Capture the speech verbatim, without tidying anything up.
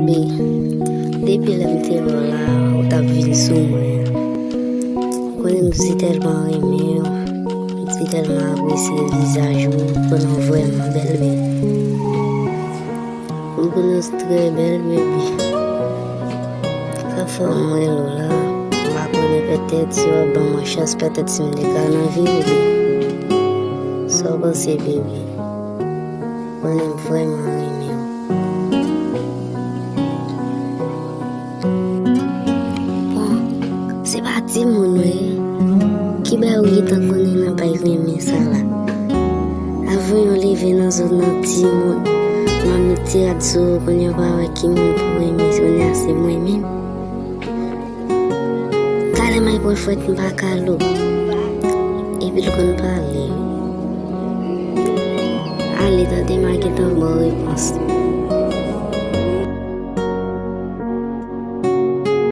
Depi lè m te wè w la, ou t ap vin sou mwen. Ou konnen m si tèlman renmen w, m si tèlman apresye vizaj ou, ou konnen w vrèman bèl, baby. Ou konnen w trè bèl, baby. Sa fè m rele w la. M pa konnen, petèt si w ap ban mwen chans, petèt si m te ka nan vi w, baby. Sa w panse, baby? Konnen m vrèman renmen w. Bon, se pa timoun wi. Kibè ou gentan konnen nan bay renmen sa la? Avan yo leve nan zòn nan timoun, manmi ti rad sou ou, kounye a w pa wè ki moun pou renmen, kounye a se mwen menm. Talè may pran fwèt m pa ka lou. Epi l konn pale. Ale tande m a gentan ba w repons.